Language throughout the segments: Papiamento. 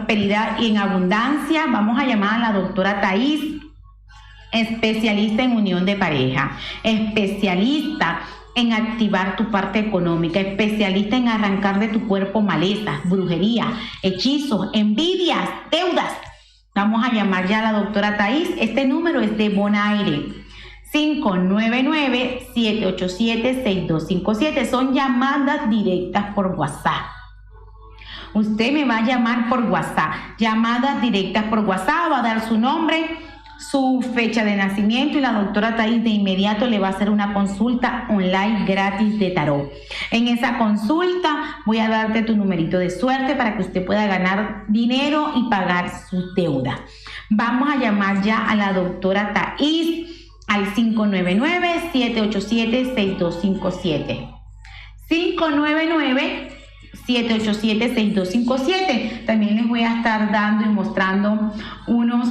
prosperidad y en abundancia. Vamos a llamar a la doctora Thais, especialista en unión de pareja, especialista en activar tu parte económica, especialista en arrancar de tu cuerpo malezas, brujería, hechizos, envidias, deudas. Vamos a llamar ya a la doctora Thais. Este número es de Bonaire. 599-787-6257. Son llamadas directas por WhatsApp. Usted me va a llamar por WhatsApp. Llamadas directas por WhatsApp. Va a dar su nombre, su fecha de nacimiento y la doctora Thais de inmediato le va a hacer una consulta online gratis de tarot. En esa consulta voy a darte tu numerito de suerte para que usted pueda ganar dinero y pagar su deuda. Vamos a llamar ya a la doctora Thais al 599-787-6257. 599-787-6257. También les voy a estar dando y mostrando unos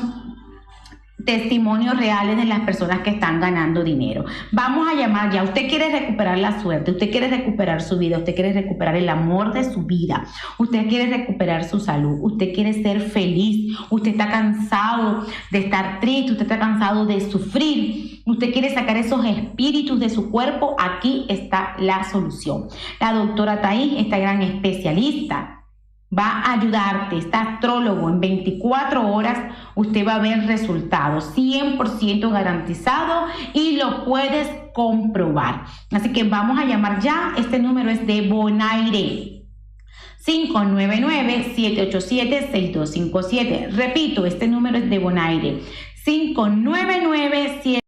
testimonios reales de las personas que están ganando dinero. Vamos a llamar ya. Usted quiere recuperar la suerte, usted quiere recuperar su vida, usted quiere recuperar el amor de su vida, usted quiere recuperar su salud, usted quiere ser feliz, usted está cansado de estar triste, usted está cansado de sufrir, usted quiere sacar esos espíritus de su cuerpo. Aquí está la solución. La doctora Thais, esta gran especialista, va a ayudarte, está astrólogo, en 24 horas usted va a ver resultados 100% garantizado y lo puedes comprobar. Así que vamos a llamar ya, este número es de Bonaire. 599-787-6257. Repito, este número es de Bonaire. 599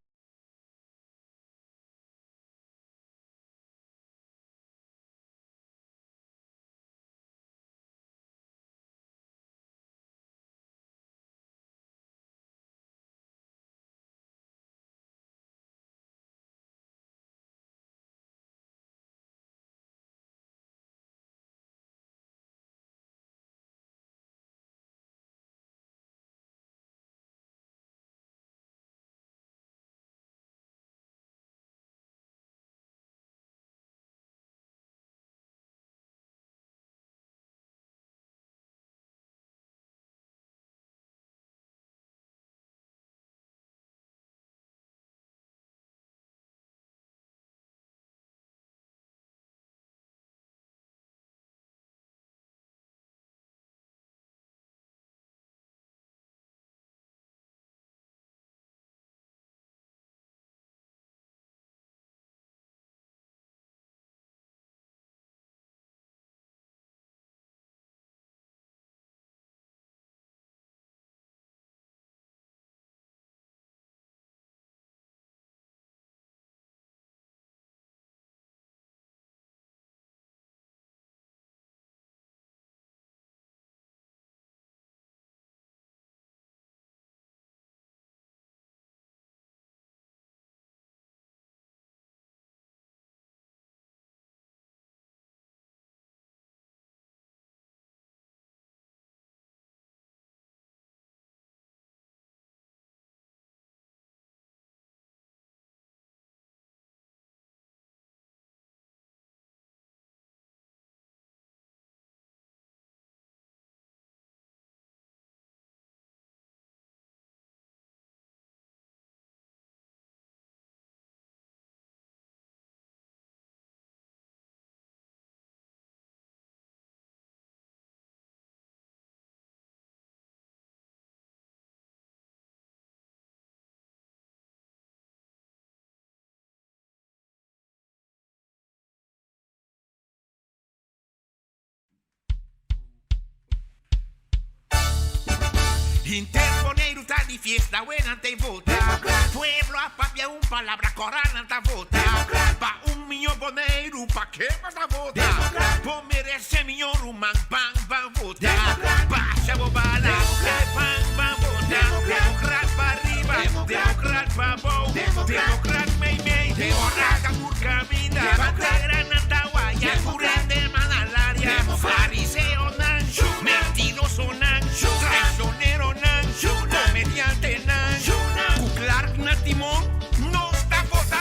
Henter Boneiru ta di fiesta, awe nan ta vota. Pueblo a papia un palabra, kòrá nan ta vota. Pa un mihó Boneiru, pa ke bo ta vota? Bo meresé mihó ruman, ban ban vota. Basha bo bala, ban ban vota. Demokrat pa riba, demokrat pa bou, demokrat mei mei, kòrá ta tur kaminda. Bandera nan ta waya, tur hende man alaria. Fariseonan, mentirosonan, traicioneronan, komediantenan, ku Clark na timon, nos ta vota.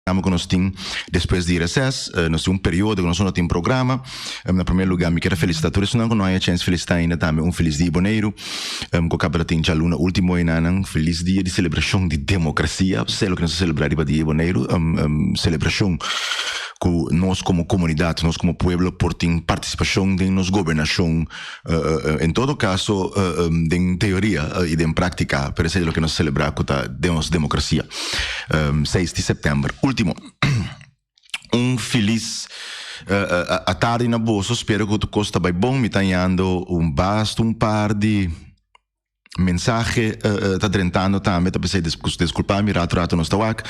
Programa ku nos tin despues di reses. Nos tin un periodo ku nos no tin programa. Na primer lugar mi kier a felisitá tur esunnan ku no haña chèns felisitá ainda tambe un felis dia Boneiru ku kaba ta tin djaluna último enanan. Felis dia di selebrashon di demokrasia. Esei loke nos ta selebrá riba dia Boneiru. Selebrashon ku nos komo komunidat, nos komo pueblo por tin partisipashon den nos gobernashon. En todo kaso den teoria i den práktika, pero esei loke nos selebrá ku ta den nos demokrasia. Seis di sèptèmber último. Un felis atardi na boso, spero ku tur kos ta bai bon. Mi ta hañando un basta un par di Mensahe ta drentando tambe, ta p'esei disculpa mi rato rato nos ta wak.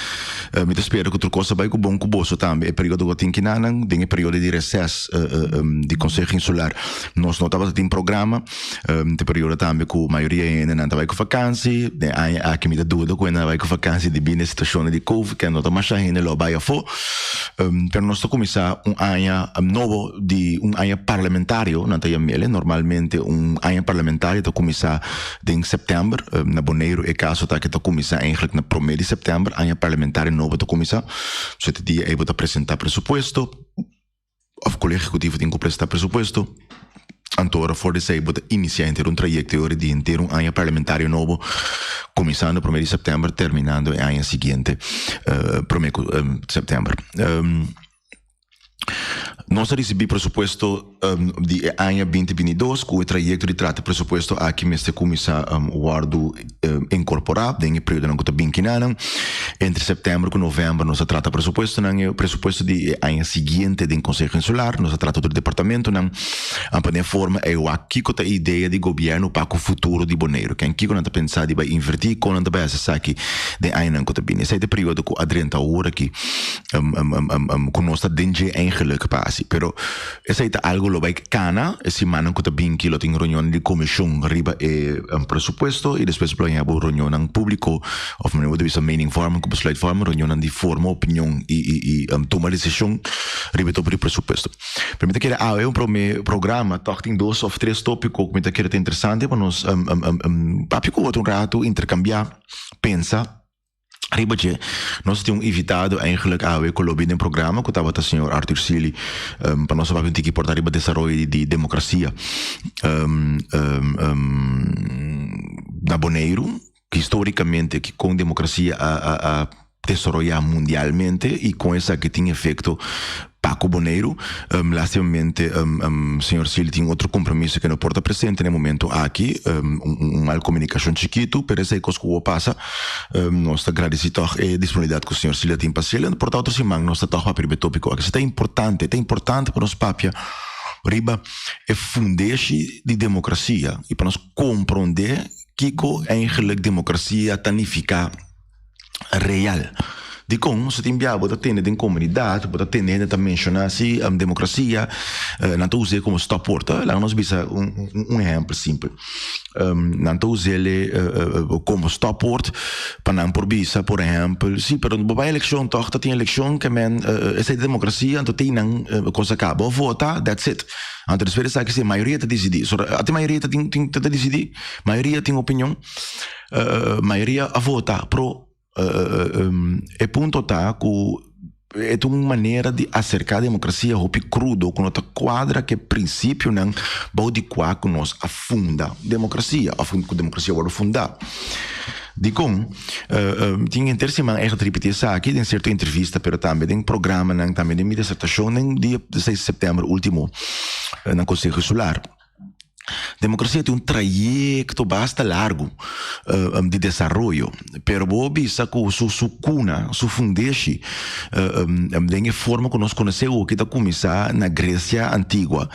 Mi ta spera cu tur cos ta bay cu bon cu boso tambe. E periodo cu tin kinanan, den e periodo di reces di Conseho Insular, nos no tabata tin programa. Ta e periodo tambe cu mayoria hendenan ta bay cu vakansi. Den aña aki mi ta duda cu hendenan a bay cu vakansi debi na e situacion di covid, ke no ta masha hende lo a bay afo. Pero nos ta cuminsa un aña nobo. Di un aña parlamentario nan ta yam'el. Normalmente un aña parlamentario ta kuminsá den sèptèmber. Na Boneiru e kaso ta ke ta kuminsá eigentlik na promé di sèptèmber, aña parlamentario nobo ta kuminsá. So te dia ei bo ta presentá presupuesto òf Kolegio Ehekutivo tin ku presentá presupuesto. Anto ora for di esei bo ta inisiá henter un trayekto e ora di henter un aña parlamentario nobo kuminsando promé di sèptèmber terminando e aña siguiente promé ku sèptèmber. Nos a risibí presupuesto di e aña binti binti dos ku e trayekto di trata presupuesto aki mester kuminsá wòrdu inkorporá den e periodonan ku ta bin kinanan. Entre sèptèmber ku novèmber nos a trata presupuestonan, e presupuesto di e aña siguiente den Konseho Insular. Nos a trata otro departamentonan pa den forma ei wak kiko ta e idea di gobièrnu pa ku futuro di Boneiru. Ken kiko nan ta pensa di bai invertí, kon nan ta bai hasi esaki den añanan ku ta bini. Esei ta e periodo ku a drenta awor aki. Ku nos ta den dje eigenlijk pa hasi. Pero esei ta algu lo bai kana e simannan ku ta bin ki lo tin reunionnan di komishon riba e presupuesto i despues lo haña bo reunionnan públiko òf manera bo ta bisa meningvorming ku besluitvorming, reunionnan di forma opinion i i i tuma desishon riba e topo di presupuesto. Pero mi ta kere awe un prome programa tòg tin dos òf tres tópiko ku mi ta kere ta interesante pa nos papia ku otro un ratu, interkambiá, pensa. Riba dje, nos tin un invitado eigenlijk awe ku lo bini den programa ku tabata señor Arthur Sealy pa nos a papia un tiki por ta riba desaroyo di demokrasia na Boneiru. Histórikamente kon demokrasia a desaroyá mundialmente i kon esaki tin efekto pa ku Boneiru. Lastimamente señor Sealy tin otro compromiso ke no por ta presente na e momento aki, un mal komunikashon chikitu, pero esei kos ku bo pasa. Nos ta gradisí tòg e disponibilidat ku señor Sealy a tin pa Sealy. Por ta otro siman nos ta tòg papia riba e tópiko aki. Esei ta importante, ta importante pa nos papia riba e fundeshi di demokrasia i pa nos komprondé kiko eigenlik demokrasia ta nifiká. Real. Dikon? Si tin bia bo ta tende den komunidat, bo ta tende hende ta menshoná si demokrasia, nan ta us'é komo stòpwoord. Laga nos bisa un un ehèmpel simpel. Nan ta us'é komo stòpwoord pa nan por bisa, por ehèmpel, si pero bo bai elekshon tòg, ta tin elekshon ke men esei ta demokrasia, anto tin nan kos a kaba. Bo vota, that's it. Anto despues di esaki si mayoria ta disidí. So ate mayoria ta tin ta disidí, mayoria tin opinion. Mayoria a vota pro. E punto ta ku e ta un manera di aserká demokrasia hopi krudo ku no ta kuadra ku e prinsipionan bou di kua ku nos a funda demokrasia òf ku demokrasia a wòrdu fundá. Dikon? Tin henter siman ei ta ripití esaki den sierto entrevista pero tambe den programanan, tambe den mi disertashon den dia seis di sèptèmber último na Konseho Insular. Demokrasia tin un trayekto basta largu di desaroyo, pero bo bisa ku su su kuna, su fundeshi den e forma ku nos konosé awoki ta kuminsá na Gresia antigua,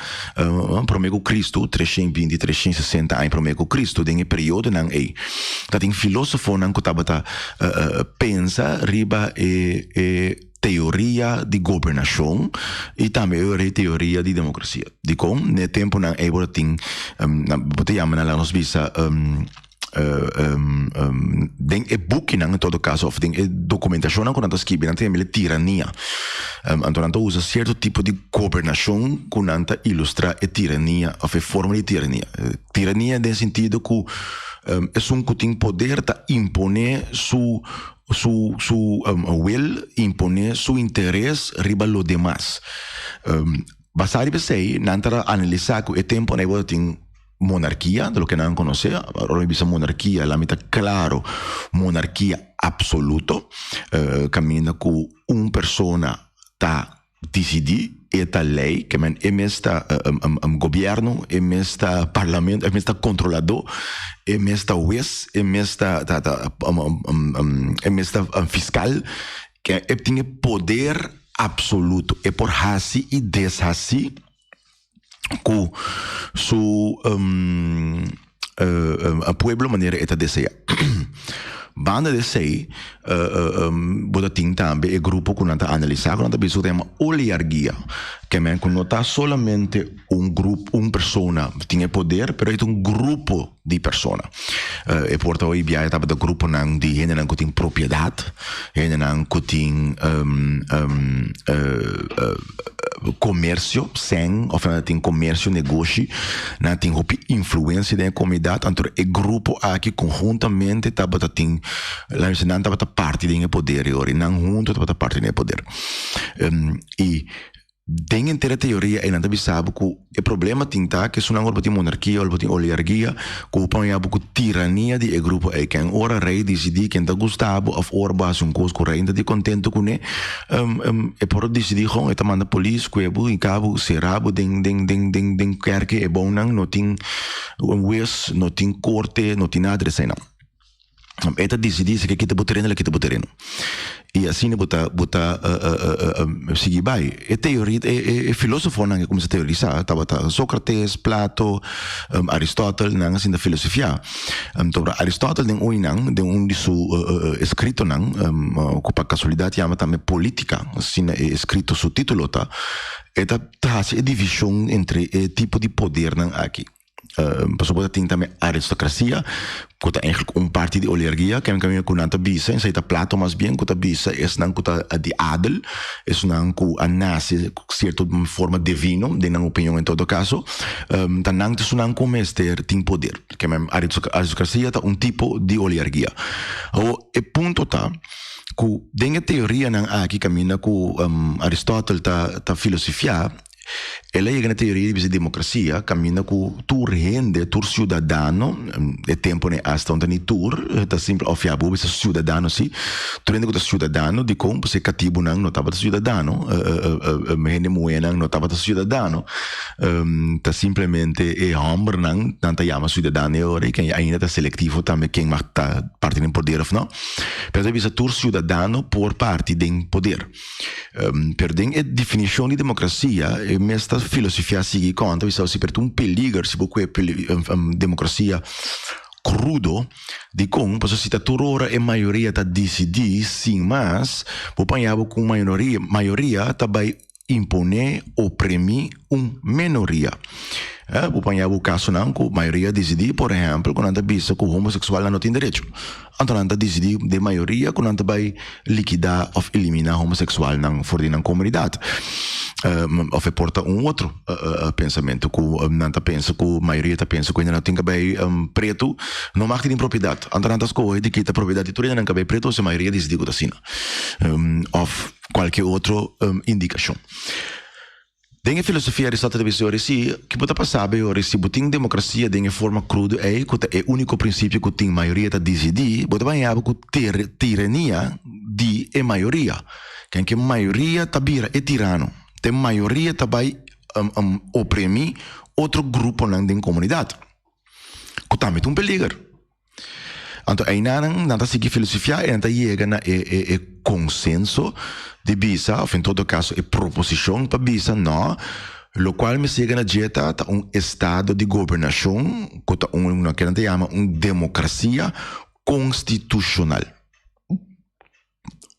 promé ku Kristu, 320, 360 aña promé ku Kristu. Den e periodonan ei ta tin filósofonan ku tabata pensa riba e e. teoria di gobernashon i tambe e ora e teoria di demokrasia. Dikon? Na e tempunan ei bo ta tin, bo ta yama nan laga nos bisa, den e bukinan en todo kaso òf den e dokumentashonnan ku nan ta skibi nan ta yama el tirania. Anto nan ta usa sierto tipo di gobernashon ku nan ta ilustrá e tirania òf e forma di tirania. Tirania den sentido ku esun ku tin poder ta imponé su. su su wil, imponé su interes riba lo demas. Basá riba esei, nan ta analisá ku e tempunan ei bo ta tin monarkia, di loke nan konosé. Ora mi bisa monarkia, la mi ta klaro, monarkia apsoluto, kaminda ku un persona ta disidí, e ta lei, ke men e mes ta gobièrnu, e mes ta parlamento, e mes ta kontroladó, e mes ta hues, e mes ta e mes ta fiskal, ke e tin e poder apsoluto, e por hasi i deshasí ku su pueblo manera e ta deseá. Banda di esei bo ta tin tambe e grupo ku nan ta analisá ku nan ta bisa ku ta yama oliargia, ke men ku no ta solamente un grupo un persona tin e poder pero e ta un grupo di persona. E por ta hoy bia e tabata gruponan di hendenan ku tin propiedat, hendenan ku tin komersio, sèn òf nan tin komersio, negoshi, nan tin hopi influensia den e komunidat, anto e grupo aki konhuntamente tabata tin, laat mi bisa nan tabata parti den e poder e ora, nan huntu tabata parti den e poder. I Den henter e teoria ei nan ta bisa bo ku e problema tin ta ku esunnan ora bo tin monarkia ora bo tin oligarkia ku bo pon yabo ku tirania di e grupo ei. Ken ora rei disidí ken ta gusta bo òf ora bo hasi un kos ku rei no ta di kontento kuné e por disidí gon e ta manda polis kue bo hinka bo sera bo den den den den den kèrke e bounan no tin hues no tin korte no tin nada di eseinan. E ta disidí si ke kita bo tereno, el a kita bo tereno. I asina bo ta bo ta sigui bai. E teoria e e filósofonan ke kuminsá teorisá tabata Sócrates, Plato, Aristótel, nan a sinta filosofiá. Anto Aristótel den un nan, den un di su eskritonan, ku pa kasualidat yama tambe Polítika, asina e eskrito su título ta, e ta hasi e divishon entre e tipo di podernan aki. Pasobra bo ta tin tambe aristocracia, cu ta eigenlijk un parti di oligarkia, ken caminda cu nan ta bisa, esey ta Plato mas bien cu ta bisa, esnan cu ta di adel, esnan cu a nace cu cierto forma divino, den nan opinion en todo caso, ta nan ta esunnan cu mester tin poder. Ken aristocracia ta un tipo di oligarkia. Awor, e punto ta cu den e teorianan aki caminda cu Aristotle ta filosofia, El a yega na teoria di bisa demokrasia kaminda ku tur hende, tur siudadano, e temponan asta no ta ni tur, ta simpel òf ya bo bisa siudadano si, tur hende ku ta siudadano dikon pasobra e katibunan no tabata siudadano, hende muhénan no tabata siudadano, ta simplemente e hòmbernan nan ta yama siudadano e ora i ainda ta selektivo tambe ken mag ta parti den poder òf no, pero ta bisa tur siudadano por parti den poder. Pero den e definishon di demokrasia e mes ta filosofia sigui konta bisa si pero ta un peliger si bo kue demokrasia krudo dikon pasobra si ta tur ora e mayoria ta disidí sin mas bo paña bo ku un mayoria mayoria ta bai imponé opremí un menoria. Bo paña bo kasonan ku mayoria disidí por ehèmpel ku nan ta bisa ku homoseksualnan no tin derecho. Anto nan ta disidí den mayoria ku nan ta bai likidá òf eliminá homoseksualnan for di nan komunidat. Òf e por ta un otro pensamentu ku nan ta pensa ku mayoria ta pensa ku hende nan tin kabei pretu no mag tin propiedat. Anto nan ta skohe di kita propiedat di tur hende nan kabei pretu pasobra mayoria disidí ku ta asina. Òf kualke otro indikashon. Den e filosofia Aristoteles ta bisa yori si, ki bo ta pasa be yori si bo tin demokrasia den e forma krudo ei ku ta e úniko prinsipio ku tin mayoria ta disidí, bo ta baña bo ku tirania di e mayoria. Ken ke mayoria ta bira e tirano. Te mayoria ta bai oprimi otro gruponan den komunidat. Ku tambe ta un peliger. Anto einanan nan ta sigui filosofiá i nan ta yega na e e e konsenso di bisa, òf en todo kaso e proposishon pa bisa, nò, lokual mester yega na dje ta ta un estado di gobernashon ku ta un loke nan ta yama un demokrasia konstitushonal.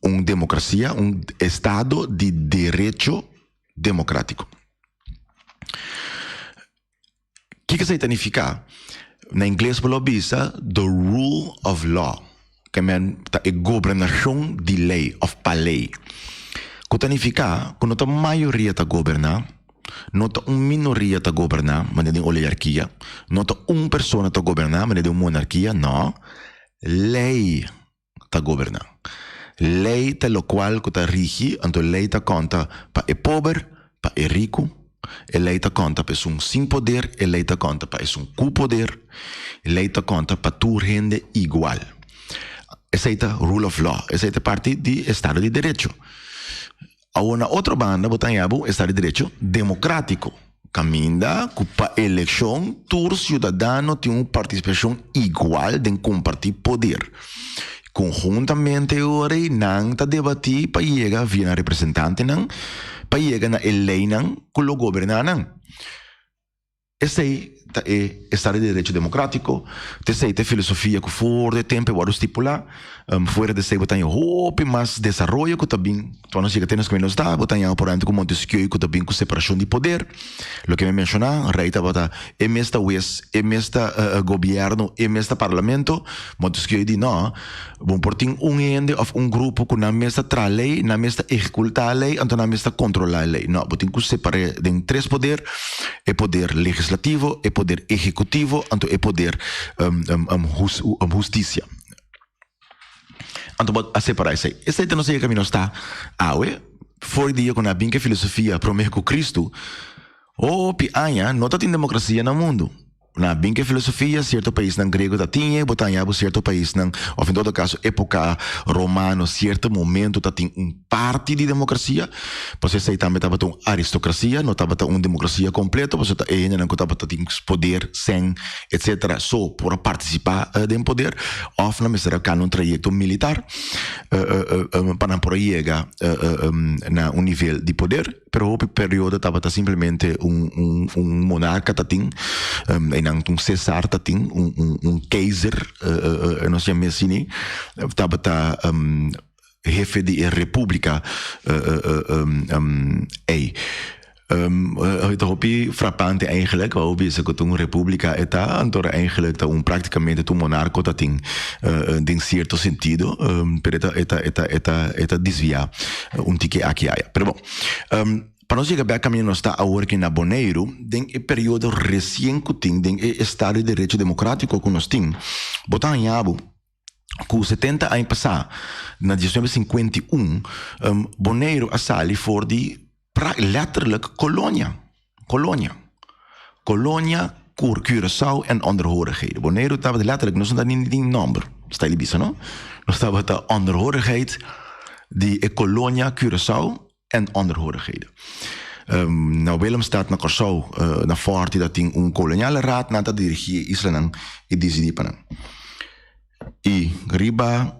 Un demokrasia, un estado di derecho demokratiko. Kiko esei ta nifiká? Na ingles bo lo bisa the rule of law, ke men ta e gobernashon di lei òf pa lei. Ku ta nifiká ku no ta mayoria ta goberná, no ta un minoria ta goberná, manera den oligarkia, no ta un persona ta goberná, manera den un monarkia, nò, lei. ta goberná. Lei ta lokual ku ta rigi, anto lei ta konta pa e pober, pa e riku, e lei ta konta pa esun sin poder, e lei ta konta pa esun ku poder, e lei ta konta pa tur hende igual. Esei ta rule of law, esei ta parti di estado di derecho. Awor na otro banda bo ta haña bo estado di derecho demokratiko, kaminda ku pa elekshon tur siudadano tin un partisipashon igual den kompartí poder. Konhuntamente e ora ei nan ta debatí pa yega via nan representantenan pa yega na e leinan ku lo goberná nan. Esei ta e estado di derecho democratico, t'esei ta e filosofia cu for di e tempo e wòrdu stipulá. Fuera di esei bo ta haña hopi mas desaroyo cu ta bin, tua nos yega te nos kaminda nos ta, bo ta haña por ehempel cu Montesquieu cu ta bin cu separacion di poder, loke mi a menshoná, rei tabata e mes ta hues, e mes ta gobierno, e mes ta parlamento, Montesquieu di no, Bo por tin un hende of un grupo ku nan mes ta traha lei, nan mes ta ehekultá lei, anto nan mes ta kontrolá e lei. No, bo tin ku separ'é den tres poder, e poder legislativo, e poder ehekutivo, anto e poder hustisia. Anto bo a separá esei. Esei ta nos yega kaminda nos ta awe, for di dia ku nan a bin ku e filosofia promé ku Kristu, hopi aña no ta tin demokrasia na mundu. Na bin ke filosofia, sierto paisnan griego ta tin e, bo ta haña bo sierto paisnan, òf en todo kaso époka romano, sierto momento ta tin un parti di demokrasia, pasobra esei tambe tabata un aristokrasia, no tabata un demokrasia kompleto, pasobra ta e hendenan ku tabata tin poder, sèn, etsetera, so por a partisipá den poder, òf nan mester a kana un trayekto militar pa nan por a yega na un nivel di poder. Pero hopi periodo tabata simplemente un un un monarca ta tin, einan un Cesar ta tin, un un un keizer, nos yama asina, tabata hefe di e republica ei. Ta hopi frapante eigenlijk, wou bisa ku ta un republica e ta, anto eigenlijk ta un practicamente ta un monarco ta tin den cierto sentido, pero e ta e ta e ta e ta e ta desvia. Un tiki aki aya. Pero bon, pa nos yega bek kaminda nos ta awor aki na Boneiru, den e periodo resien ku tin, den e estado di derecho demokratiko ku nos tin, bo ta haña bo ku 70 aña pasá, na 1951, Boneiru a sali for di letterlijk kolonia. Kolonia. Kolonia, Cur, Curaçao en onderhorigheden. Boneiru tabata letterlijk, nos no ta ni tin nomber, style di bisa no. Nos tabata onderhorigheid di e kolonia Curaçao en onderhorigheden. Na Willemstad, na Kòrsou, na Fòrti ta tin un koloniale raad, nan ta dirigí e islanan i disidí pa nan. I riba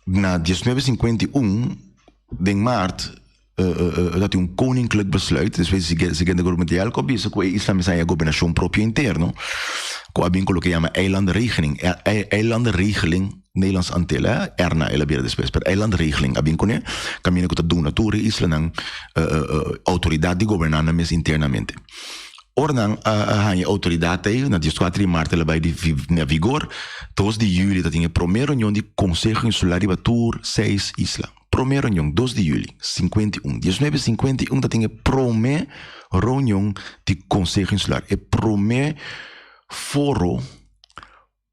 Na 1951, den maart, ta tin un koninklijk besluit, despues di Siguiente Guerra Mundial, ku a bisa ku e isla mester haña gobernashon propio interno, ku a bin ku loke yama eilandenregeling, eilandenregeling Nederlands Antillen, ERNA el a bira despues, pero eilandenregeling a bin kuné, kaminda ku ta duna tur e islanan outoridat di goberná nan mes internamente. Ora nan a haña e outoridat ei, na 14 di mart el a bai di na vigor, 2 di juli ta tin e promé reunion di Konseho Insular riba tur seis isla. Promé reunion, 2 di juli, 51. 1951 ta tin e promé reunion di Konseho Insular, e promé foro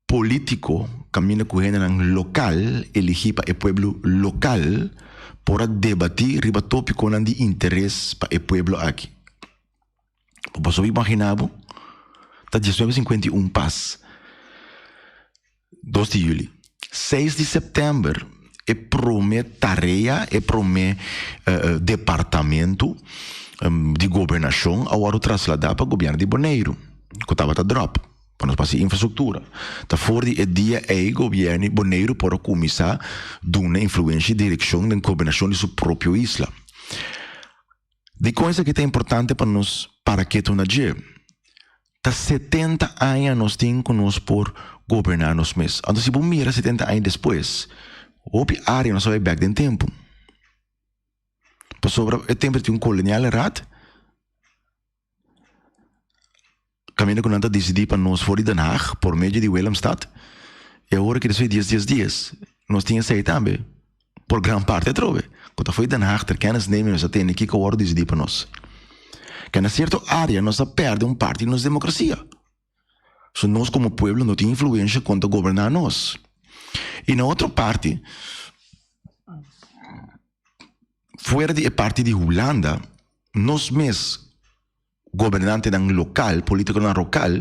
polítiko kaminda ku hendenan lokal eligí pa e pueblo lokal por a debatí riba tópikonan di interes pa e pueblo aki. Bo por sobi imaginá bo? Ta 1951 pas 2 di juli. 6 di sèptèmber e promé tarea, e promé departamento di gobernashon a wòrdu trasladá pa gobièrnu di Boneiru ku tabata dròp. Pa nos pasa infrastruktura. Ta for di e dia ei gobièrnu di Boneiru por a kuminsá duna influensha i direkshon den gobernashon di su propio isla. Dikon esaki ta importante pa nos para ketu na dje? Ta 70 aña nos tin ku nos por goberná nos mes. Anto si bo mira 70 aña despues, hopi área nos a bai bèk den tempu. Pasobra e tempu tin un koloniale raad. Kaminda ku nan ta disidí pa nos for di Den Haag por medio di Willemstad i awor ki despues di dies dies dies nos tin esei tambe por gran parte atrobe ku ta for di Den Haag ter kennisneming nos a tende kiko a wòrdu disidí pa nos. Ke na sierto área nos a pèrdè un parti di nos demokrasia. So nos komo pueblo no tin influensha kon ta goberná nos. I na otro parti, fuera di e parti di Hulanda, nos mes gobernantenan lokal, politikonan lokal,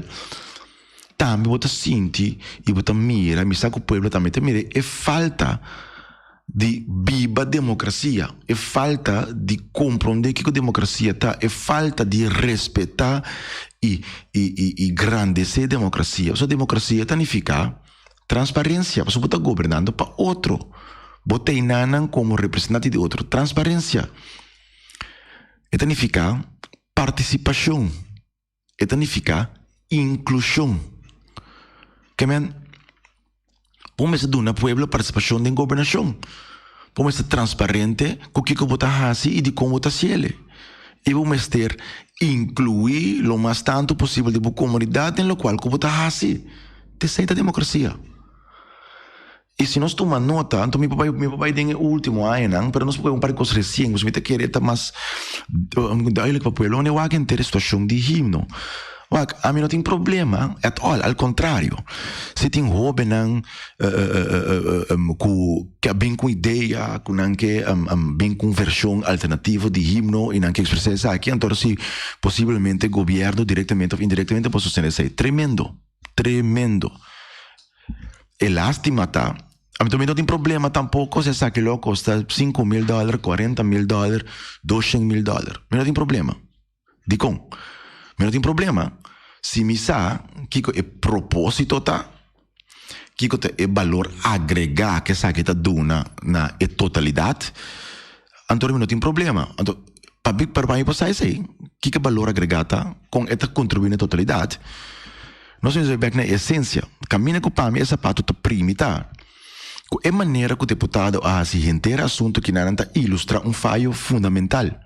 tambe bo ta sinti i bo ta mira, mi sa ku pueblo tambe ta mira e falta di biba demokrasia, e falta di komprondé kiko demokrasia ta, e falta di respetá i i i i grandesé demokrasia. Pasobra demokrasia ta nifiká transparensia, pasobra bo ta gobernando pa otro, bo ta enanan komo representante di otro, transparensia. E ta nifiká partisipashon, e ta nifiká inklushon. Ke men, bo mester duna pueblo partisipashon den gobernashon. Bo mester transparente ku kiko bo ta hasi i dikon bo ta hasiel. I bo mester inkluí lo mas tantu posibel di bo komunidat den lokual ku bo ta hasi. Esei ta demokrasia. I si nos tuma nota, anto mi por bai, mi por bai den e ultimo añanan, pero nos por bai un par di kos resien, pasobra mi ta kere ta mas duidelijk pa pueblo, wanneer wak henter e situashon di himno. Wak, ami no tin problema at all, al kontrario. Si tin hobennan ku ke a bin ku idea, ku nan ke bin ku un vershon alternativo di himno i nan ke ekspresá esaki, anto si posiblemente gobièrnu direktamente òf indirektamente por sostené esei. Tremendo, tremendo. E lastima ta, ami tambe no tin problema tampoco si esaki lo costa 5000 dollar, 40000 dollar, 200000 dollar. Mi no tin problema. Dikon? Mi no tin problema si mi sa kiko e proposito ta, kiko ta e balor agrega ku esaki ta duna na e totalidat, anto mi no tin problema. Anto pa mi pa mi por sa esei, kiko e balor agrega ta, kon e ta kontribuí na e totalidat, Nos mester bek na e esensia. Kaminda ku pa mi e sapato ta primi ta ku e manera ku deputado a hasi henter asuntu kinanan ta ilustrá un fayo fundamental.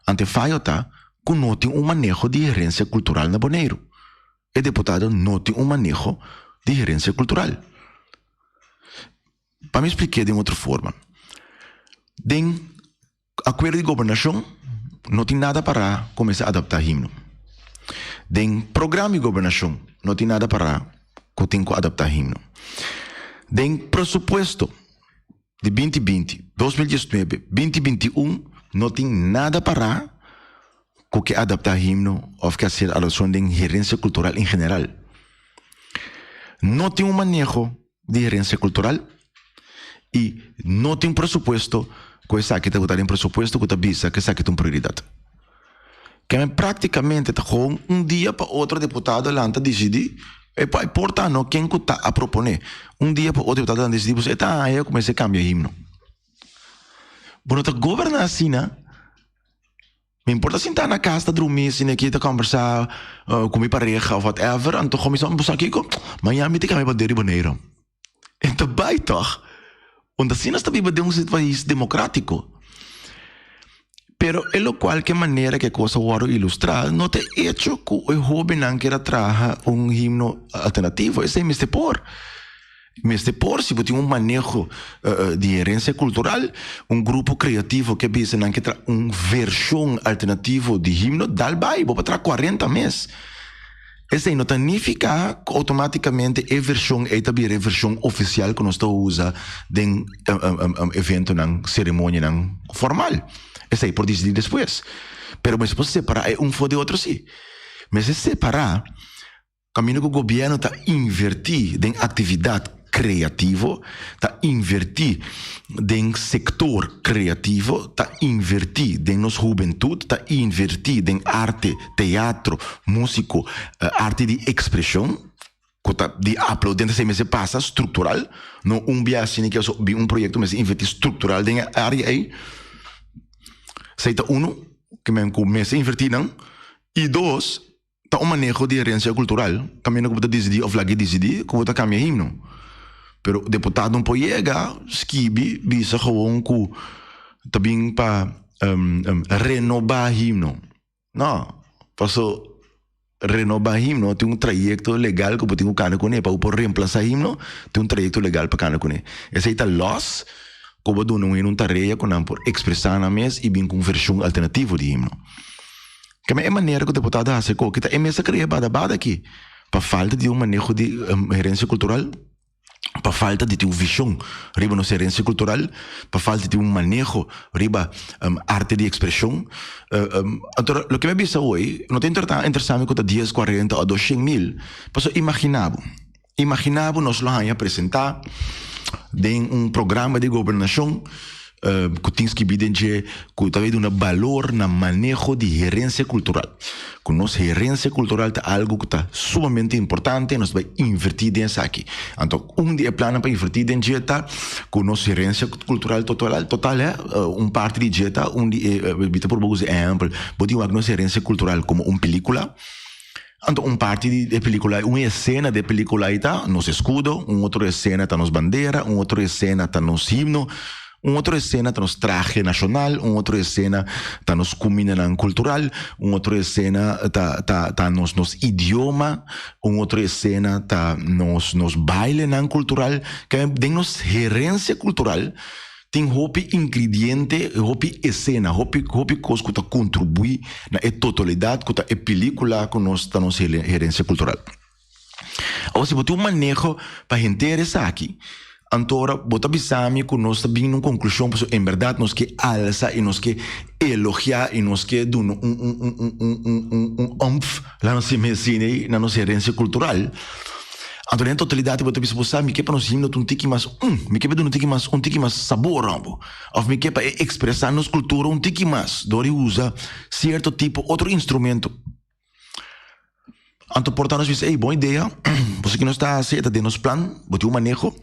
Ante fayo ta ku no tin un maneho di herensia kultural na Boneiru. E deputado no tin un maneho di herensia kultural. Pa mi splik'é den otro forma. Den Akuerdo di gobernashon no tin nada pará ku mester adaptá himno. Den programa di gobernashon no tin nada pará ku tin ku adaptá himno. Den presupuesto di 2020, 2019, 2021 no tin nada pará ku ke adaptá himno òf ke hasi adaptashon den herensia kultural en general. No tin un maneho di herensia kultural i no tin presupuesto ku esaki ta bota den presupuesto ku ta bisa ku esaki ta un prioridat. Keme praktikamente ta gewoon un dia pa otro diputado lanta disidí, e por importa no ken ku ta a proponé, un dia pa otro diputado lanta disidí pasobra e ta haña ku mester kambia himno. Bo no ta goberná asina. Mi importa sinta na cas ta drumi asina aki ta conversa cu mi pareha of whatever anto mi sa bo sa kico mañana mi ta cambia bandera di Bonaire e ta bay toch want asina nos ta biba den un pais democratico pero e locual ke manera ke cos a wordo ilustra no ta hecho cu e hobennan kier a traha un himno alternativo esey mester por. Mester por si bo tin un maneho di herensia kultural, un grupo kreativo ke bisa nan ke traha un vershon alternativo di himno, dal bai, bo por traha kuarenta mes. Esei no ta nifiká ku outomátikamente e vershon ei ta bira e vershon ofisial ku nos ta usa den eventonan, seremonianan formal. Esei por disidí despues. Pero mester por separá e un for di otro sí. Mester separá. Kaminda ku gobièrnu ta invertí den aktividat kreativo, ta invertí den sektor kreativo, ta invertí den nos hubentut, ta invertí den arte, teatro, músiko, arte di ekspreshon, ku ta di aplaudí, antes ei mester pasa struktural, no un bia asina ke bin un proyekto mester invertí struktural den e área ei. Esei ta unu ke men ku mester invertí nan. I dos. Ta un maneho di herensia kultural kaminda ku bo ta disidí òf lag'é disidí ku bo ta kambia himno. Pero deputado no por yega skibi bisa gewoon ku ta bin pa renobá himno. No, paso renobá himno tin un trayekto legal ku bo tin ku kana kuné. Pa bo por remplasá himno tin un trayekto legal pa kana kuné. Esei ta lòs ku bo duna un hende un tarea ku nan por ekspresá nan mes i bin ku un vershon alternativo di himno. Keme e manera ku deputado a hasi koki ta e mes a krea bada bada aki pa falta di un maneho di herensia kultural. Pa falta di tin un vision riba nos herencia cultural, pa falta di tin un maneho riba arte di expresion. Anto loke mi a bisa hoy no ta interesa mi cu ta dies, cuarenta o doshen mil, pasobra imagina bo, imagina bo nos lo haña presenta den un programa di gobernacion ku tin skibí den dje ku ta bay duna balor na maneho di herensia kultural. Ku nos herensia kultural ta algu ku ta sumamente importante, nos ta bay invertí den esaki. Anto un di e plannan pa invertí den dje ta ku nos herensia kultural total total eh un parti di dje ta un di e mi ta purba usa e ehèmpel, bo tin wak nos herensia kultural komo un pelikula, anto un parti di e pelikula un esena di e pelikula ei ta nos eskudo, un otro esena ta nos bandera, un otro esena ta nos himno, Un otro esena ta nos trahe nashonal, un otro esena ta nos kumindanan kultural, un otro esena ta ta ta nos nos idioma, un otro esena ta nos nos bailenan kultural. Ke den nos herensia kultural tin hopi ingrediente, hopi esena, hopi hopi kos ku ta kontribuí na e totalidat ku ta e pelikula ku nos ta nos herensia kultural. Awor si bo tin un maneho pa henter esaki, anto ora bo ta bisa mi ku nos ta bini na un konklushon pasobra en bèrdat nos ke alsa i nos ke elogiá i nos ke duna un un un un un un un un òmf, laga nos siña asina ei, na nos herensia kultural. Anto den totalidat bo ta bisa bo sa mi ke pa nos himno ta un tiki mas un, mi ke pa duna un tiki mas un tiki mas sabor òf òf mi ke pa e ekspresá nos kultura un tiki mas dor di usa sierto tipo otro instrumento. Anto por ta nos bisa, ey, bon idea, boso ki nos ta hasi, e ta den nos plan, bo tin un maneho.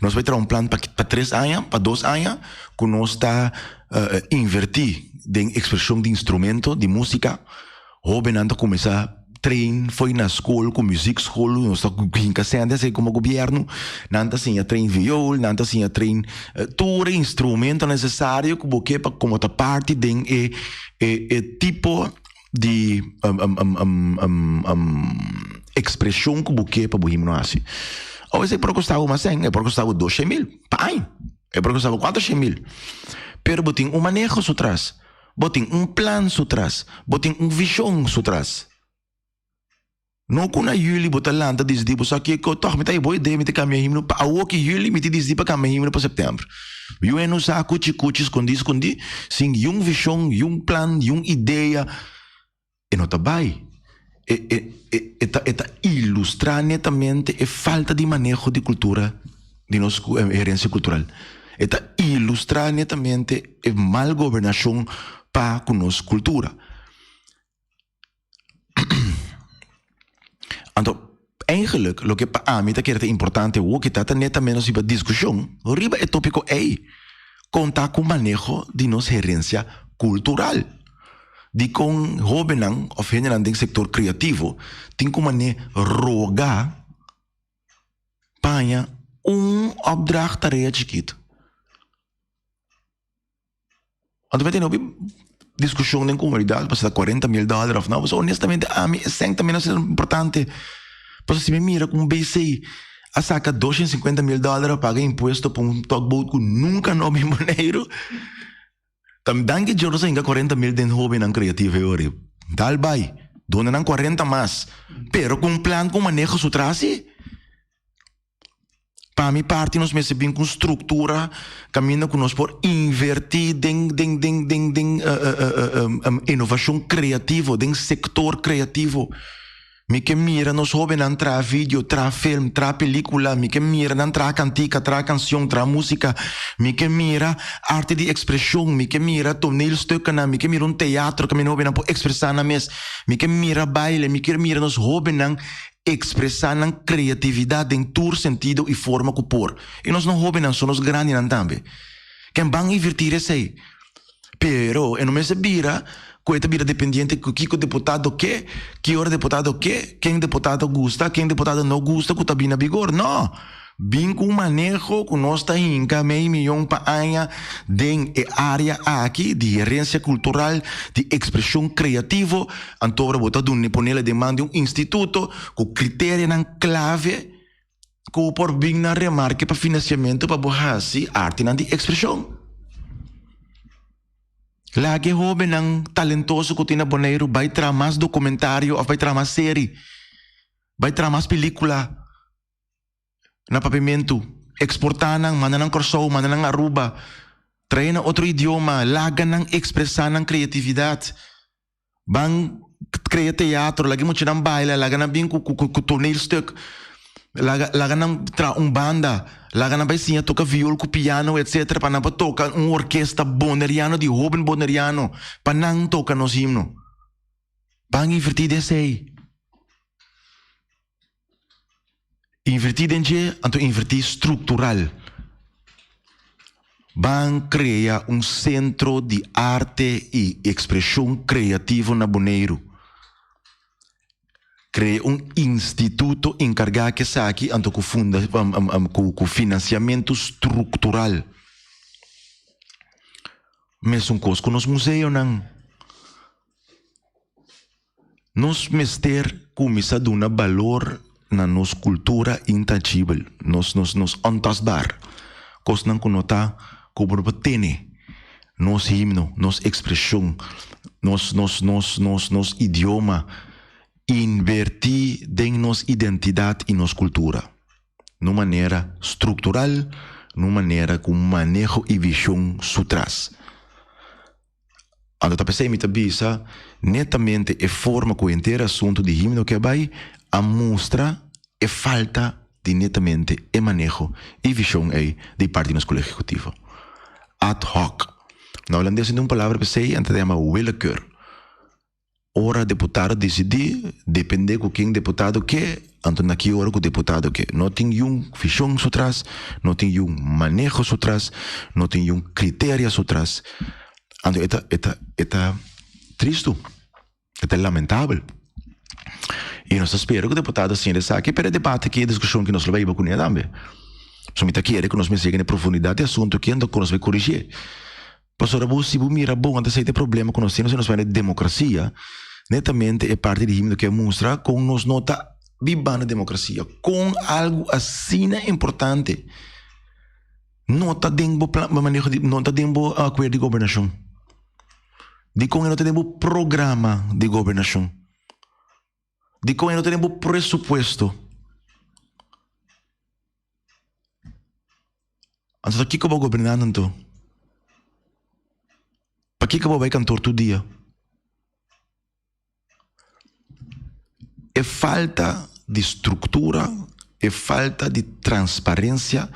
Nos bai traha un plan pa pa tres aña, pa dos aña, ku nos ta invertí den ekspreshon di instrumento, di músika. Hóbennan ta kuminsá train fo'i na skol ku muziekschool, nos ta hinka sèn esei komo gobièrnu. Nan ta siña train viool, nan ta siña train tur e instrumento nesesario ku bo ke pa komo ta parti den e e tipo di ekspreshon ku bo ke pa bo himno hasi. Awor esei por kosta bo mas sèn, e por kosta bo doshen mil pa aña, e por kosta bo kuatershen mil. Pero bo tin un maneho su tras, bo tin un plan su tras, bo tin un vishon su tras. No ku na yüli bo ta lanta disidí bo sa kiko, tòg mi ta e bo idea mi ta kambia himno pa awoki yüli mi ta disidí pa kambia himno pa sèptèmber. Yu e no sa kuchi kuchi skondí skondí sin yun vishon, yun plan, yun idea e no ta bai. E e e e ta e ta ilustrá netamente e falta di maneho di kultura di nos herensia kultural. E ta ilustrá netamente e mal gobernashon pa ku nos kultura. Anto, eigenlijk, loke pa ami ta kere ta importante awo kita ta neta menos riba diskushon riba e topiko ei, kon ta ku maneho di nos herensia kultural. Dikon hobennan òf hendenan den sektor kreativo tin ku manera roga paña un opdracht tarea chikitu. Anto mi a tene hopi diskushon den komunidat pasobra ta kuarenta mil dòler òf no. Pasobra honestamente ami e sèn tambe no ta importante. Pasobra si mi mira ku un BC a saka doshen sinkuenta mil dòler pa paga impuesto pa un tugboat ku nunka no bin Boneiru, ta danki Dios nos a hinka kuarenta mil den hobennan kreativo e ora. Dal bai, duna nan kuarenta mas, pero ku un plan ku un maneho su tras si. Pa mi parti nos mester bin ku un struktura kaminda ku nos por invertí den den den den den inovashon kreativo, den sektor kreativo. Mi ke mira nos hóbennan traha video, traha film, traha pelíkula, mi ke mira nan traha kantika, traha kansion, traha músika, mi ke mira arte di ekspreshon, mi ke mira toneelstukkennan, mi ke mira un teatro kaminda hóbennan por ekspresá nan mes, mi ke mira baile, mi ke mira nos hóbennan Ekspresá nan kreatividat den tur sentido i forma ku por. I nos no hóbennan so, nos grandinan tambe. Ken ban invertir esei. Pero e no mester bira ku e ta bira dependiente ku kiko deputado ke, ki ora deputado ke, ken deputado gusta, ken deputado no gusta ku ta bin na bigor. No! Bin ku un maneho ku nos ta hinka mei miyon pa aña den e área aki di herensia kultural, di ekspreshon kreativo, anto ora bo ta duna ponela den man di un instituto ku kriterianan klave ku por bin na remarke pa finansiamentu pa bo hasi artenan di ekspreshon. Laga e hóbennan talentoso ku tin na Boneiru bai traha mas dokumentario òf bai traha mas seri, bai traha mas pelíkula. Na Papiamentu. Eksportá nan, manda nan Kòrsou, manda nan Aruba. Trae na otro idioma, laga nan ekspresá nan kreatividat. Ban krea teatro, laga e muchanan baila, laga nan bin ku ku toneelstuk, laga laga nan traha un banda, laga nan bai siña toka viol ku piano etsetera pa nan por toka un orkesta boneriano di hoben boneriano pa nan toka nos himno. Ban invertí den esei. Invertí den dje, anto invertí struktural. Ban krea un sentro di arte i ekspreshon kreativo na Boneiru. Krea un instituto enkargá ku esaki, anto ku funda ku finansiamentu struktural. Mesun kos ku nos museonan. Nos mester kuminsá duna balor na nos kultura intangibel, nos nos nos ontastbaar, kosnan ku no ta ku bo no por tene, nos himno, nos ekspreshon, nos nos nos nos nos idioma, invertí den nos identidat i nos kultura na un manera struktural, na un manera ku maneho i vishon su tras. Anto ta p'esei mi ta bisa, netamente e forma ku henter asuntu di himno ke a bai a mustra e falta di netamente e maneho i vishon ei di parti di nos Kolegio Ehekutivo. Ad hoc. Na holandes tin un palabra p'esei, nan ta yama willekeur. Ora deputado disidí, dependé ku ken deputado ke, anto na ki ora ku deputado ke. No tin yun vishon su tras, no tin yun maneho su tras, no tin yun kriteria su tras. Anto e ta, e ta, e ta tristu, e ta lamentabel. I nos ta spera ku deputado siña esaki, pero e debate aki, e diskushon aki nos lo bai hiba kuné tambe. So mi ta kere ku nos mester yega na e profundidat di e asuntu aki anto ku nos bai korishié. Pasobra bo si bo mira bon antes ei ta e problema ku nos tin, nos mira demokrasia, netamente e parti di himno ke a mustra kon nos no ta biba na demokrasia, kon algu asina importante no ta den bo plan, bo maneho di, no ta den bo akuerdo di gobernashon. Dikon e no ta den bo programa di gobernashon? Dikon e no ta den bo presupuesto? Anto ta kiko bo gobernando anto? Pakiko bo bai kantor tur dia? E falta di struktura, e falta di transparensia,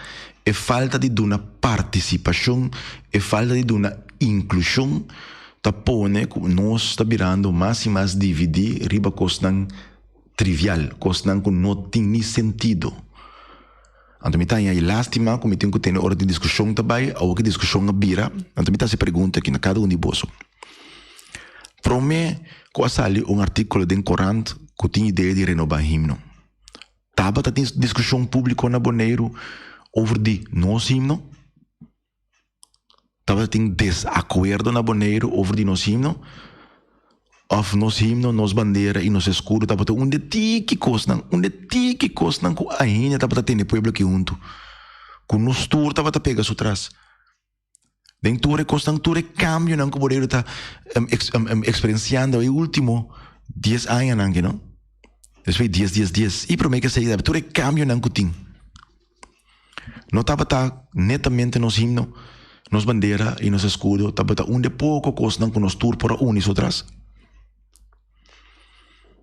e falta di duna partisipashon, e falta di duna inklushon ta pone ku nos ta birando mas i mas dividí riba kosnan trivial, kosnan ku no tin ni sentido. Anto mi ta haña e lástima ku mi tin ku tene ora di diskushon ta bai, awor ku e diskushon a bira, anto mi ta hasi pregunta aki na kada un di boso. Promé ku a sali un artíkulo den korant ku tin idea di renobá himno, tabata tin diskushon públiko na Boneiru over di nos himno? Tabata tin desakuerdo na Boneiru over di nos himno? Òf nos himno, nos bandera i nos eskudo tabata un de tiki kosnan, un de tiki kosnan ku ainda tabata tene pueblo aki huntu, ku nos tur tabata pega su tras? Den tur e kosnan, tur e kambionan ku Boneiru ta eksperensiando e último dies añanan aki, no? Despues dies, dies, dies i promé ke esei tur e kambionan ku tin. No tabata netamente nos himno, nos bandera i nos eskudo tabata un de poko kosnan ku nos tur por a uni su tras?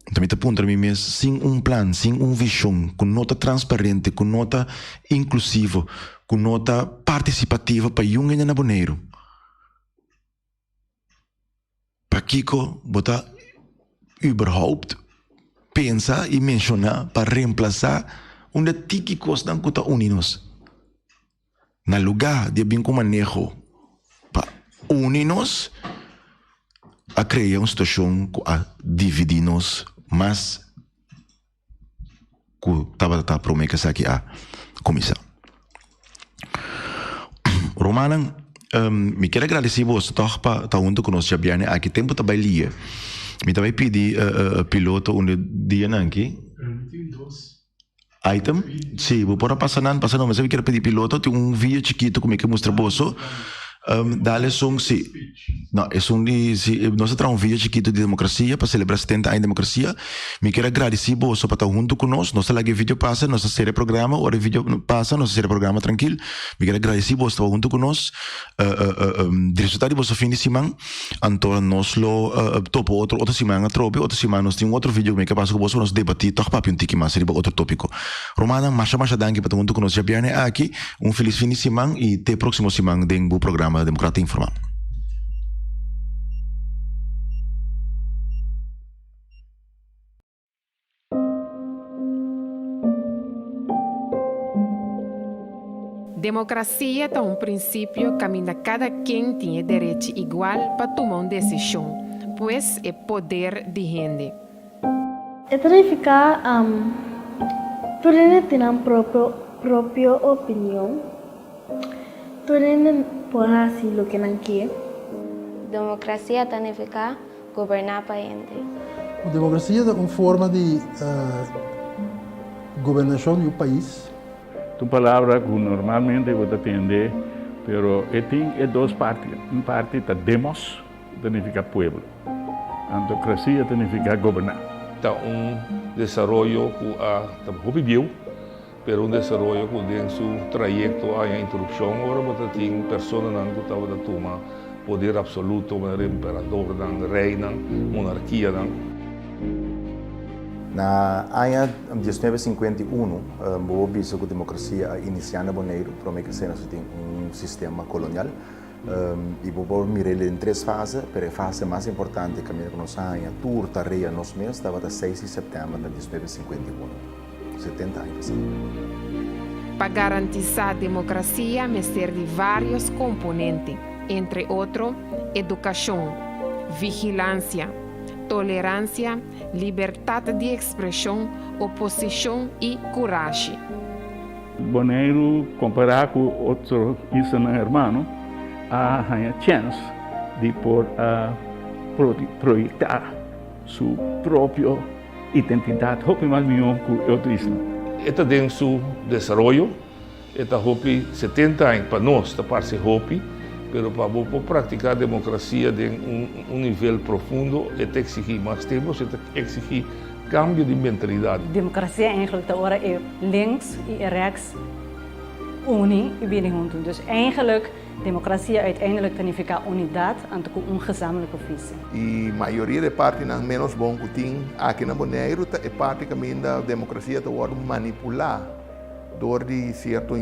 Anto mi ta puntra mi mes, sin un plan, sin un vishon ku no ta transparente, ku no ta inklusivo, ku no ta partisipativo pa yun hende na Boneiru, Pakiko bo ta überhaupt pensa i menshoná pa remplasá un de tiki kosnan ku ta uni nos? Na lugá di a bin ku maneho pa uni nos, a krea un situashon ku a dividí nos mas ku tabata ta promé ku esaki a kuminsá. Rumannan, mi kier a gradisí boso tòg pa ta huntu ku nos djabièrnè aki. Tempu ta bai lie. Mi ta bai pidi piloto un di dianan aki. Item? Sí, bo por a pasa nan, pasa nan. Mi kier a pidi piloto, tin un video chikitu ku mi ke mustra boso. Um, dale esun si. No, esun di si nos a traha un video chikitu di demokrasia pa selebrá 70 aña di demokrasia. Mi kier a gradisí boso pa ta huntu ku nos. Nos ta laga e video pasa, nos ta sera e programa. Ora e video pasa, nos ta sera e programa trankil. Mi kier a gradisí boso ta huntu ku nos. Uh, uh, uh, um, disfrutá di boso fin di siman. Anto nos lo uh, topo otro otro siman atrobe. Otro siman nos tin un otro video ku mi ke pasa ku boso pa nos debatí tòg papia un tiki mas riba otro tópiko. Rumannan, masha masha danki pa ta huntu ku nos djabièrnè aki. Un felis fin di siman i te próksimo siman den bo programa Demokrata Informá. Demokrasia ta un prinsipio kaminda kada ken tin e derechi igual pa tuma un desishon, pues e poder di hende. E ta nifiká tur hende tin nan propio propio opinion, tur hende por hasi loke nan ke. Demokrasia ta nifiká goberná pa hende. Un demokrasia ta un forma di gobernashon di un pais. Ta un palabra ku normalmente bo ta tende, pero e tin e dos parti. Un parti ta demos, ku ta nifiká pueblo. Anto krasia ta nifiká goberná. Ta un desaroyo ku a ta hopi bieu, pero un desaroyo ku den su trayekto a haña interupshon ora bo ta tin personanan ku tabata tuma poder absoluto manera emperadornan, reinan, monarkianan. Na aña 1951 bo por bisa ku demokrasia a inisiá na Boneiru, promé ke esei nos a tin un sistema kolonial. I bo por mira el den tres fase, pero e fase mas importante kaminda ku nos a haña tur tarea nos mes tabata seis di sèptèmber na 1951, 70 aña pasá. Pa garantisá demokrasia mester di vários komponente, entre otro, edukashon, vigilansia, toleransia, libertat di ekspreshon, oposishon i kurashi. Boneiru kompará ku otro islanan hermano a haña chèns di por a proyektá su propio identidat hopi mas mihó ku e otro isla. E ta den su desaroyo, e ta hopi 70 aña, pa nos ta parse hopi, pero pa bo por praktiká demokrasia den un nivel profundo e ta eksigí mas tempu, e ta eksigí Cambio di mentalidad. Democracia eigenlijk ta ora e links y e rechts uni y bini hunto. Dus eigenlijk democracia uiteindelijk ta nifica unidad anto cu un gezamenlijke visie. E mayoria di e partinan ménos bon ku tin aki na Boneiru ta e parti kaminda demokrasia ta wòrdu manipulá dor di sierto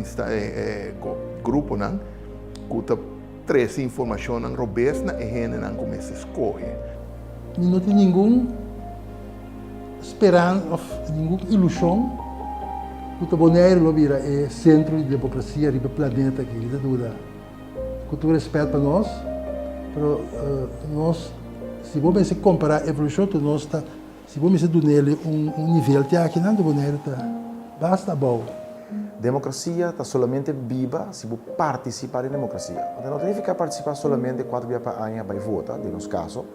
gruponan ku ta trese informashonnan robes na e hendenan ku mester skohe. Mi no tin ningun speransa of ningun ilushon ku ta Boneiru lo bira e sentro di demokrasia riba e planeta aki. Mi ta duda. Ku tur respèt pa nos, pero nos si bo mester kompará evolushon ku nos ta, si bo mester dun'el un nivel te akinan, Boneiru ta basta abou. Demokrasia ta solamente biba si bo partisipá den demokrasia. Anto no ta nifiká partisipá solamente kuater bia pa aña bai vota, den nos kaso,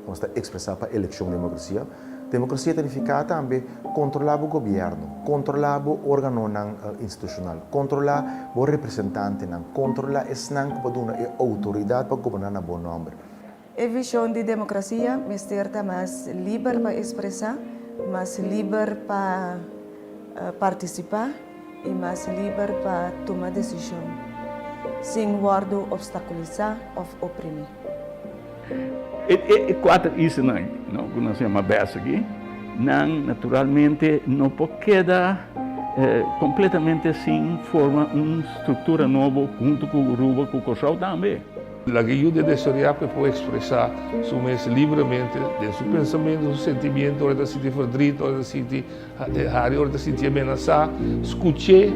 ku nos ta ekspresá pa elekshon demokrasia. Demokrasia ta nifiká tambe kontrolá bo gobièrnu, kontrolá bo órganonan institushonal, kontrolá bo representantenan, kontrolá esnan ku bo duna e outoridat pa goberná na bo nòmber. E vishon di demokrasia mester ta mas liber pa ekspresá, mas liber pa partisipá i mas liber pa tuma desishon, sin wòrdu opstakulisá òf oprimí. E kuater islanan ku nos yama bes aki, nan naturalmente no por keda kompletamente sin forma un struktura nobo huntu ku Aruba ku Kòrsou tambe. Laga e yu de desaroyá pa e por ekspresá su mes libremente den su pensamentu, su sentimiento, ora e ta sinti verdriet, ora e ta sinti hari, ora e ta sinti amenasá. Skuch'é,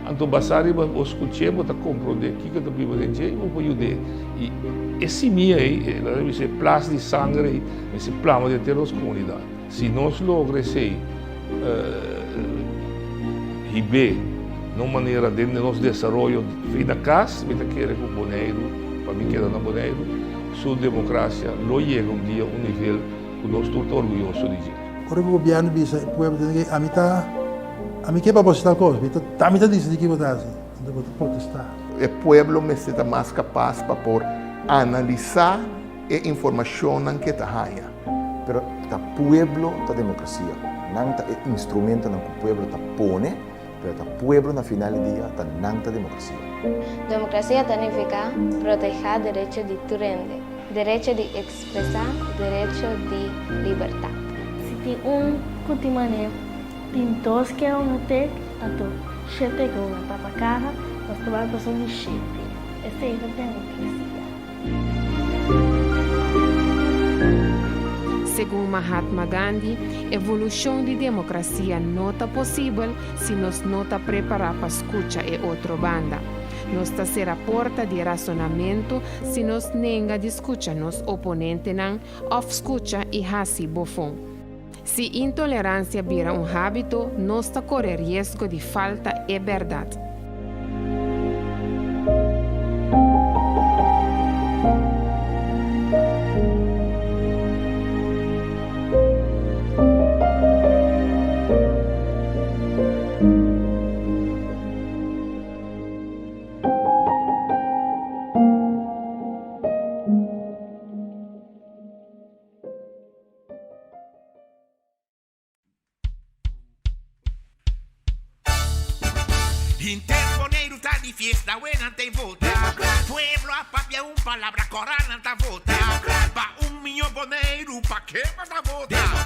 anto basá riba bo skuch'é bo ta komprondé kiko ta biba den dje i bo por yud'é. I e simia ei, laga mi bisa e plas di sanger ei mester plama den henter nos komunidat. Si nos logra esei, hib'é na un manera den nos desaroyo fi na kas, mi ta kere ku Boneiru, pa mi keda na Boneiru, su demokrasia lo yega un dia un nivel ku nos tur ta orguyoso di dje. Ora ku gobièrnu bisa e pueblo tene ke ami ta ami ke pa bo hasi tal kos, mi ta ami ta disidi ki bo ta hasi, anto bo ta protestá. E pueblo mester ta mas kapas pa por analisá e informashonnan ku e ta haña. Pero ta pueblo ta demokrasia. Nan ta e instrumentonan ku pueblo ta pone, pero ta pueblo na final di dia ta nan ta demokrasia. Demokrasia ta nifiká protehá derecho di tur hende, derecho di ekspresá, derecho di libertat. Si tin un ku tin manera tin dos ke un tek, anto shete ke un a tapa kara, nos ta bai paso di shete. Esei ta demokrasia. Segun Mahatma Gandhi, evolushon di demokrasia no ta posibel si nos no ta prepará pa skucha e otro banda. Nos ta sera porta di rasonamentu si nos nenga di skucha nos oponentenan òf skucha i hasi bofon. Si intoleransia bira un hábito, nos ta kore riesgo di falta e bèrdat. Henter Boneiru ta di fiesta, awe nan ta vota. Pueblo a papia un palabra, kora nan ta vota. Pa un miño Boneiru, pa ke bo ta vota?